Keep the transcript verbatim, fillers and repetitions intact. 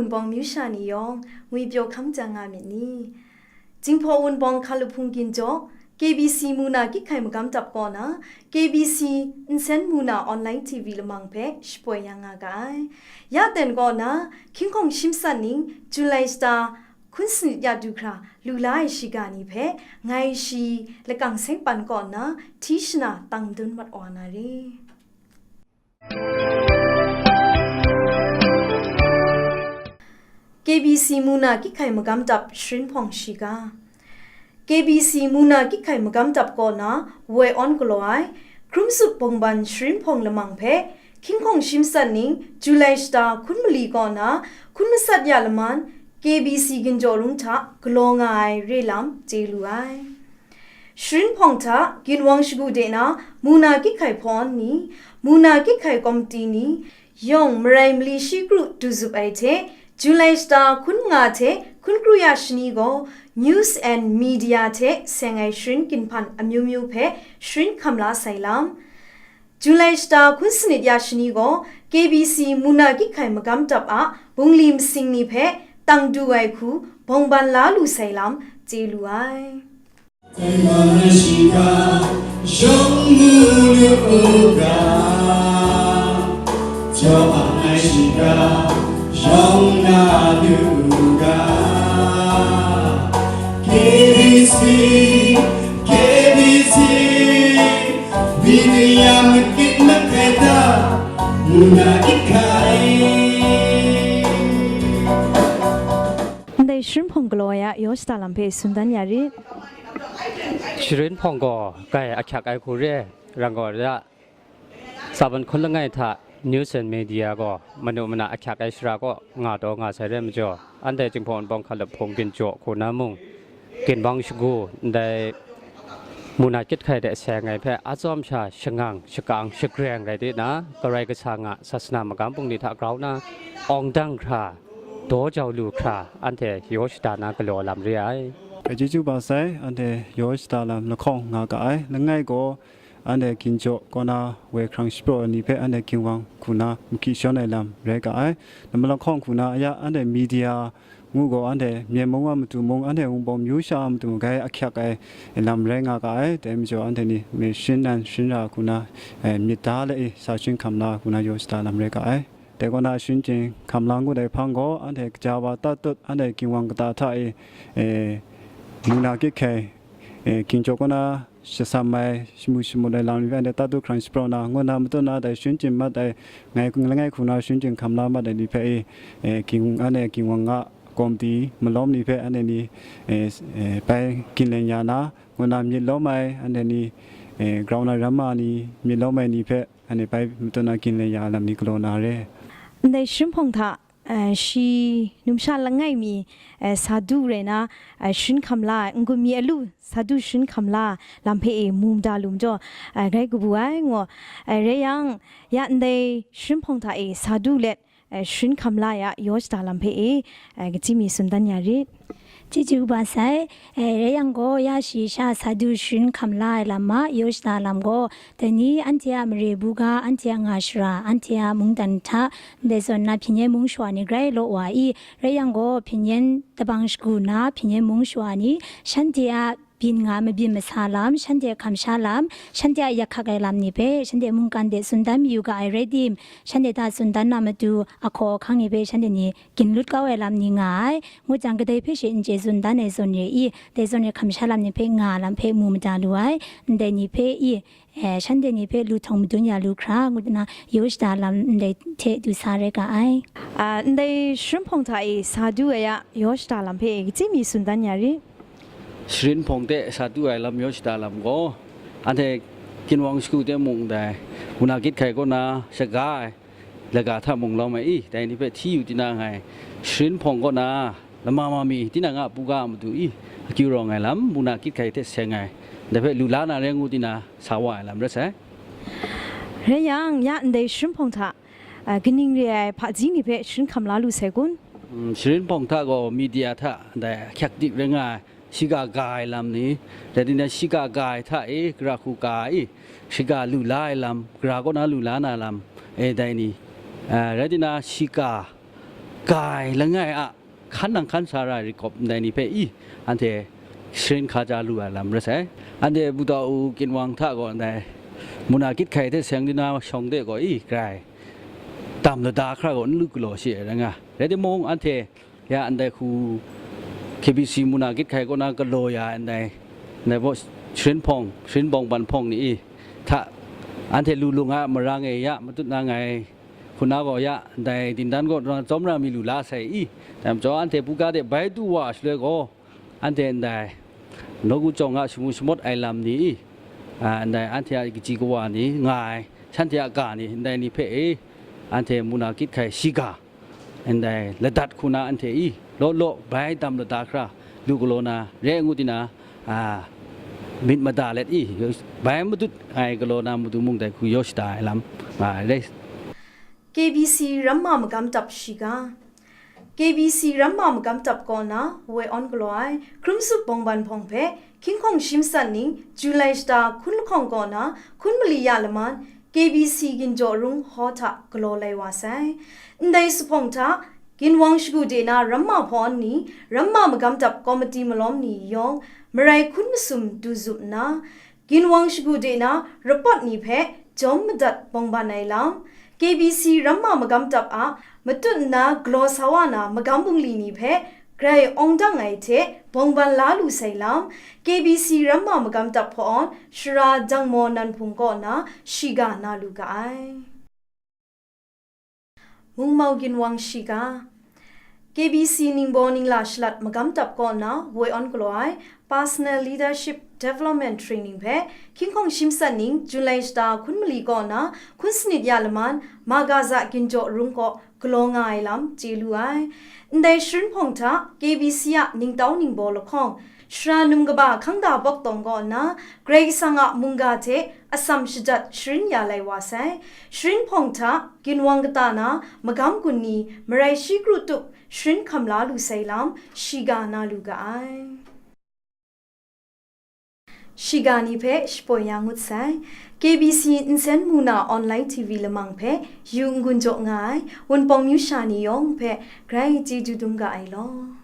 Bawng myu sha ni yawng ngwi pyaw hkam jang nga myit ni? Jinghpaw Wunpawng Hkalup Hpung Ginjaw, K B C Muna Kyit Hkai Magam Dap kaw na, K B C Nsen Muna Online T V lamang hpe shapoi yang nga ga ai. Ya ten kaw na, hkying hkawng shi masat ning July shata hkun sanit ya du hkra lu la ai shiga ni hpe, ngai shi lakang seng pan kaw nna hti shana tang dun mat wa na re. K B C Muna Kyit Hkai Magam Dap sharin hpawng shiga. K B C Muna Kyit Hkai Magam Dap kaw na woi awn galaw ai, Hkrum Zup Bawngban sharin hpawng lamang hpe, hkying hkawng shi masat ning July shata hkun mali kaw na hkun masat ya laman, K B C Ginjaw Rung hta galaw nga ai re lam chye lu ai. Sharin hpawng hta ginwang shagu de na Muna Kyit Hkai hpawn ni, Muna Kyit Hkai komiti ni, yawng marai mali shi kru du zup ai hte, July shata hkun nga hte hkun kru ya shani gaw News and Media hte seng ai sharin ginhpan amyu myu hpe sharin hkam la sai lam. July shata hkun sanit ya shani gaw K B C Muna Kyit Hkai Magam Dap a bungli masing ni hpe tang du ai hku bawngban la lu sai lam chye lu ai. Taiwan ai shiga, yawng mu lu u ga, Japan ai shiga, yawng na lu u ga, K B C, K B C, Media makit makai ta, Muna Kyit Hkai. Ndai sharin hpawng galaw ai a yaw shada lam hpe tsun dan ya rit. Sharin hpawng gaw kai ahkyak ai hku re, rang gaw ra, Saban hkun langai hta News and Media gaw manu mana ahkyak ai shara kaw nga taw nga sai re majaw, anhte Jinghpaw Wunpawng Hkalup Hpung Ginjaw hku na mung, ginwang shagu, ndai Muna Kyit Hkai de seng ai hpe atsawm sha shangang, shakang, shagreng rai di na, Karai Kasang a sasana magam bungli hta grau na, awng dang hkra, daw jau lu hkra, anhte yaw shada na galaw lam re ai. Chyeju ba sai, anhte yaw shada lam lahkawng nga ga ai. Langai gaw, anhte ginjaw kaw na woi hkrang shapraw ai ni hpe anhte ginwang hku na mahkri shawn ai lam rai ga ai. Nama lahkawng hku na a ya, anhte media ngu gaw, anhte Myen mung a matu mung, anhte Wunpawng myu sha a matu mung, grai ahkyak ai lam rai nga ga ai. Dai majaw, anhte ni myi shin nan shin ra hku na, eh, myit da le e, sa shin hkam la hku na yaw shada lam rai ga ai. Dai kaw na, sharin chying hkam la ngut ai hpang gaw, anhte kaja wa tatut, anhte ginwang kata hta e, eh, Muna Kyit Hkai, eh, ginjaw kaw na shasam ai, shamu shamut ai lam ni hpe anhte tatut hkrang shapraw na, ngu na matut na, dai sharin chying mat ai, ngai langai hku na sharin chying hkam la mat ai ni hpe e, eh, ging-, anhte ginwang a komiti malawm ni hpe anhte ni, eh, s-, eh, bai ginlen ya na, ngu na myit lawm ai, anhte ni, eh, grau na ramma ni myit lawm ai ni hpe, anhte bai matut na ginlen ya ai lam ni galaw na re. Ndai sharin hpawng hta, eh, shi numsha langai mi, eh, sadu rai na, eh, sharin hkam la ai, n-gun mi a lu sadu sharin hkam la lam hpe e mu mada lu majaw, eh, grai kabu ai ngu, eh, rai yang, ya ndai sharin hpawng hta e sadu let, eh, sharin hkam la ai a yaw shada lam hpe e, eh, kachyi mi tsun dan ya rit. Chyeju kaba sai, eh, rai yang gaw, ya shi sha sadu sharin hkam la ai lam a yaw shada lam gaw, dai ni anhte a mare buga, anhte a nga shara, anhte a mungdan hta, ndai zawn na Hpyen Yen mung shawa ni grai law wa i, rai yang gaw, Hpyen Yen dabang shagu na Hpyen Yen mung shawa ni, shanhte a byin nga mabyin masa lam, shanhte a kamsha lam, shanhte a yak hkak ai lam ni hpe, shanhte mungkan de tsun dan mayu ga ai rai tim, shanhte hta tsun dan na matu, ahkaw ahkang ni hpe shanhte ni ginlut kau ai lam ni nga ai, ngut jang, kadai hpe she n chye tsun dan ai zawn re i, dai zawn re hkamsha lam ni hpe nga lam hpe mu mada lu ai, ndai ni hpe i, eh, shanhte ni hpe lu htawng madun ya lu hkra, ngut nna yaw shada lam ndai hte du sa rai ga ai. Ah, ndai sharin hpawng hta e sa du ai a yaw shada lam hpe e kachyi mi tsun dan ya rit. Sharin hpawng hte sa du ai lam yaw shada lam gaw, anhte ginwang shagu de mung dai, Muna Kyit Hkai kaw na shaga ai laga hta mung lawm ai i, dai ni hpe hti yu di na ngai, sharin hpawng kaw na lama ma mi tinang a buga a matu i, akyu rawng ai lam, Muna Kyit Hkai hte seng ai, dai hpe lu la na re ngu di na sa wa ai lam rai sai. Rai yang, ya ndai sharin hpawng hta, ah, kaning re ai hpaji ni hpe sharin hkam la lu sai kun? Mm, sharin hpawng hta gaw media hta dai ahkyak dik rai nga ai, shiga ga ai lam ni, rai di na, shiga ga ai hta e, gara hku ka ai, shiga lu la ai lam, gara kaw na lu la na lam, e, dai ni, ah, rai di na, shiga ga ai langai a hkan nang hkan sa ra ai ri kawp ndai ni hpe i, anhte sharin hka ja lu ai lam rai sai. Anhte Buda U Ginwang hta gaw ndai muna kit hkai hte seng di na shawng de gaw i, grai dam lada hkra gaw n lu galaw shi ai rai nga. Rai timung, anhte ya ndai hku K B C muna kit hkai kaw na galaw ya ai ndai, ndai baw sharin hpawng, sharin bawng ban hpawng ni i hta, anhte lu lung a marang e ya matut na ngai hku na gaw ya, ndai dingdan kaw na tsawmra mi lu la sai i, dai majaw anhte buga de bai du wa shaloi gaw, anhte ndai nawku jawng a shamu shamawt ai lam ni i, a, ndai anhte a kaji kawa ni nga ai, shanhte a ga ni, ndai ni hpe e, anhte muna kit hkai shiga, ndai ladat hku na anhte i, law law bai dam lada hkra lu galaw na, re ai ngu di na, a, myit mada let i, bai matut ai galaw na matu mung dai hku yaw shada ai lam nga ai re. K B C Ramma Magam Tap Shiga. K B C Ramma Magam Tap kaw na woi awn galaw ai Hkrum Sup Bawngban Hpawng hpe hkying hkawng shi matsat ning July shata hkun lahkawng kaw na hkun mali ya laman K B C Ginjaw Rung Hall hta galaw lai wa sai. Ndai zuphpawng hta, Ginwang shagu de na ramma hpawn ni, ramma magam tap komiti malawm ni yawng, marai hkun masum du zup nna, Ginwang shagu de na rapawt ni hpe jawm madat bawngban ai lam, K B C ramma magam tap a matut nna galaw sa wa na magam bungli ni hpe grai awng dang ai hte bawngban la lu sai lam, K B C ramma magam tap hpawn Shara Dangmaw Nan Hpung kaw na shiga na lu ga ai. Mungmau Ginwang shiga. K B C Ningbaw Ningla Shalat magam tap kaw na woi awn galaw ai Personal Leadership Development Training hpe hkying hkawng shi matsat ning July shata hkun mali kaw na hkun sanit ya laman Magaza Ginjaw Rung kaw galaw nga ai lam chye lu ai. Ndai sharin hpawng hta K B C a ningtau ningbaw lahkawng, Shara num kaba hkang da bawk tawng kaw nna, Karai Kasang a mungga hte atsam shajat sharin ya lai wa sai. Sharin hpawng hta ginwang kata na magam gun ni marai shi kru tup sharin hkam la lu sai lam, shiga na lu ga ai. Shiga ni hpe shapoi ya ngut sai. K B C nsen mu na online T V lamang hpe yu n-gun jaw nga ai Wunpawng myu sha ni yawng hpe grai chyeju dum ga ai law.